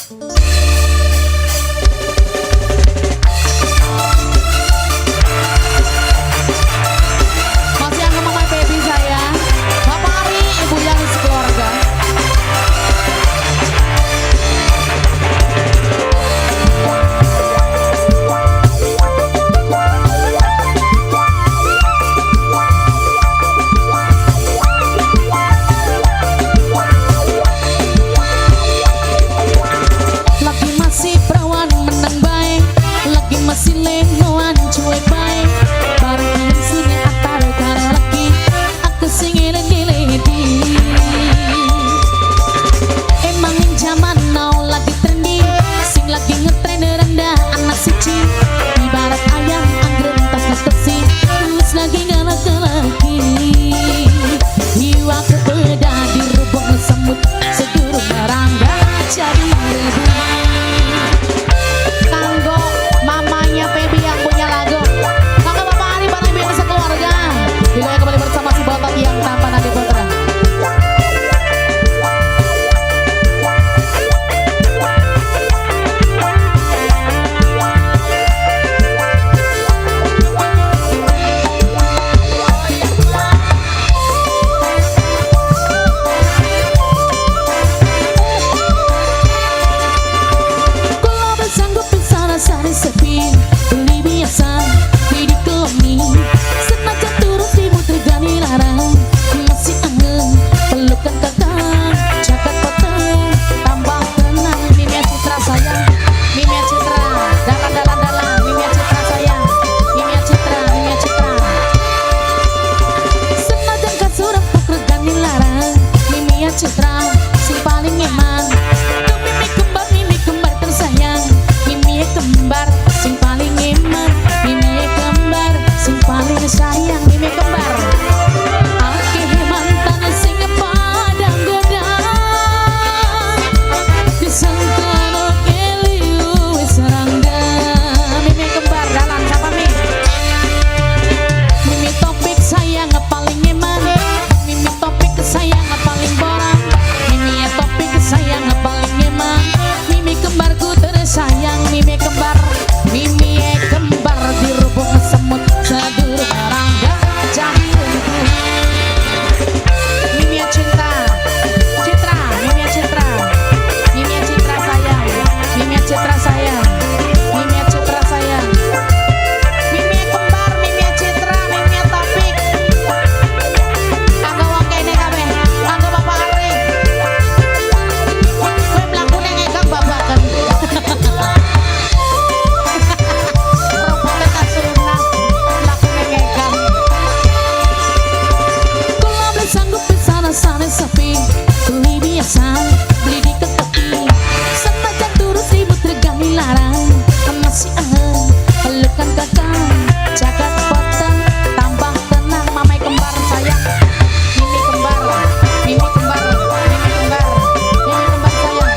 Masih yang Mama Baby saya, Bapak Ari, Ibu yang sekeluarga. Lagi masih perawan menang baik, lagi masih lengoan cuek baik. Bareng sini antar karo lagi, aku sing ngeledi. Emang zaman now lagi trendy, sing lagi ngetren rendah anak siji. Ibarat ayam anggrek tas ngetesi, terus lagi ngalak-ngalaki. Iwak peda dirubung semut, sedurung merangga jadi rebut. Kanggo mamanya Feby yang punya lagu. Kanggo Bapak Ari bareng Ibu yang sekeluarga. Digoyang kembali bersama si Bontot yang tampan Adi Putra. Kalau bersanggup besar-besar sepi, beli biasa, di komi. Senajan turun ribut regani larang, masih angen pelukan kakak, jaket potong, tambah tenang. Mimia Citra sayang, Mimia Citra, dalan dalan dalan, Mimia Citra sayang, Mimia Citra, Mimia Citra. Senajan kasur empuk regani larang, Mimia Citra, sing paling eman. Mimi kembar tersayang, Mimi kembar sing paling eman, Mimi kembar sing paling sayang, Mimi kembar. Akeh mantan sing padang gedang, disangkano keliu wis rangga. Mimi kembar dalan sapa mi? Mimi topik sayang paling eman, Mimi topik sayang paling borang, Mimi topik sayang paling eman, Mimi kembarku tersayang, Mimi kembar, Mimi kembar dirubung semut sedur barangga jadi Mimi cinta, Citra, Mimi Citra, Mimi Citra sayang, Mimi Citra sayang, Mimi Citra sayang. Mimi kembar, Mimi Citra, Mimi Topik. Kanggo wong kene kabeh, kanggo Bapak Ari. Kowe mlakune ngegang babakan. Robote kasuruna mlakune ngegang. Kalau beli sanggup besar-besar sepi, beli biasa, beli di ketepi. Senajan turut ribut regani larang, masih angen pelukan kakak, jagat potong, tambah tenang. Mamai kembar sayang, Mimi kembar, Mimi kembar, Mimi kembar, Mimi kembar sayang.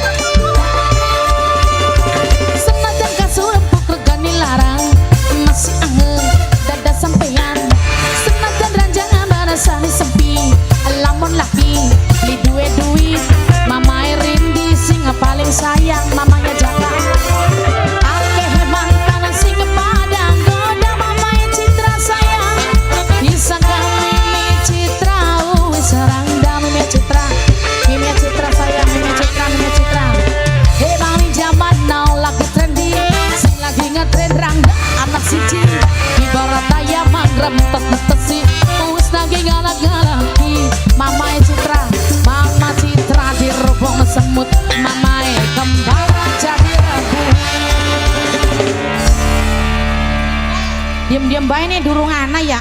Senajan kasur empuk regani larang, masih angen dada sampean. Senajan ranjangan barasane sepi, lamun laki li duwe duit, mamae Rindi sing paling sayang, mamanya Jaka. Akeh mantan sing padang goda, mamae Citra sayang. Disangka Mimi Citra wis rangda, Mimi Citra, Mimi Citra sayang, Mimi Citra, Mimi Citra. Emang ning zaman now lagi trendy, sing lagi ngetren rangda anak siji. Ibarat ayam manggrem tet-tetesi, wis lagi galak-galaki. Mamae Citra, Mama Citra dirubung semut, mamae kembar jadi rebut. Diem-diem bae nih durung ana ya.